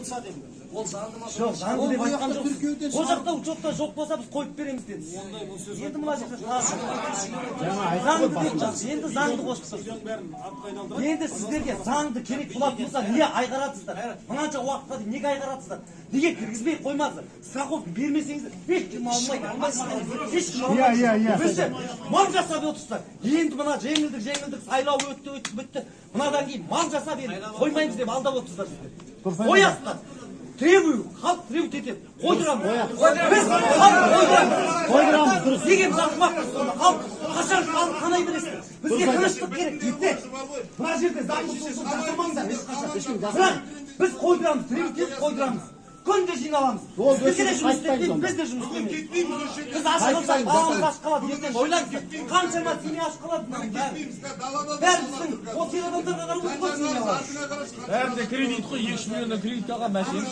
Қойылса деймін. Ол заңды ма? Жоқ, заңды деп Ол айтқан жақта жоқсыз. тіркеуден Ол жақта учетта жоқ болса, біз қойып береміз дедіңіз. Ондай бұл сөз. Енді мына жерде тағы заңды деп тұрсыз, енді заңды қосып тұрсыз. Бәрін атқа айналдырады. Енді сіздерге заңды керек болатын болса, не айғаратсыздар? Мынанша уақытқа дейін неге айғаратсыздар? Неге кіргізбей қоймадыңыздар? Страховка бермесеңіздер, ешкім алмайды, ешкім алмайды. Иә, иә, иә. Бізде мал жасап отырсыздар. Енді мына жеңілдік, жеңілдік, сайлау өтті, өтті, бітті. Мынадан кейін мал жасап, енді қоймаймыз деп алдап отырсыздар сіздер. Қоясыздар. Требую, халық требовать етеді. Қойдырамыз. Біз халық қойдырамыз. Қойдырамыз, дұрыс. Неге біз ақымақпыз сонда? Халық қашан халық қанай бересіздер? Бізге тыныштық керек, жігіттер. Мына жерде заң бұзушылық жасамаңдар ешқашан. Бірақ біз қойдырамыз, требовать етіп қойдырамыз. Күнде жиналамыз. Ол Сіздерге де жұмыс қайтпаймыз істетпейміз, онда. біз де жұмыс істемейміз. Біз аш қалсақ, баламыз аш қалады. Ертең ойлаңыздар, қаншама семья аш қалады мынаның бәрі. Бәрі біздің осы ер адамдарға қарап отыр ғой семьялар. Бәрінде кредит қой, 2 миллионнан кредит алған машина.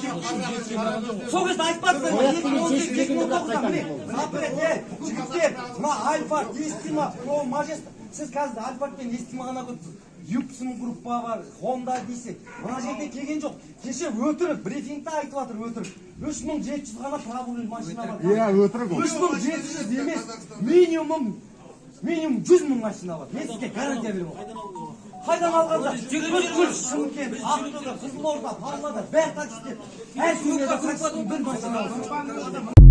Сол кезде айтпадыңыздар ма? 2018, 2019-да міне, запрет, ей, жігіттер, мына Альфард, Эстима, Про, Мажеста. Сіз қазір Альфард пен Эстима ғана көріпсіз. Юпсин группа бар, Honda дейсің. Мына жерде келген жоқ. Кеше өтірік, брифингте айтып жатыр өтірік. 3700 ғана правовой машина бар. Иә, өтірік ол. 3700 емес, минимум, минимум 100 мың машина бар. Мен сізге гарантия беремін. Қайдан алғанда? Бүткіл Шымкент, Ақтөбе, Қызылорда, Павлодар, бәрі таксистер. Әр семьяда таксистің бір машина бар.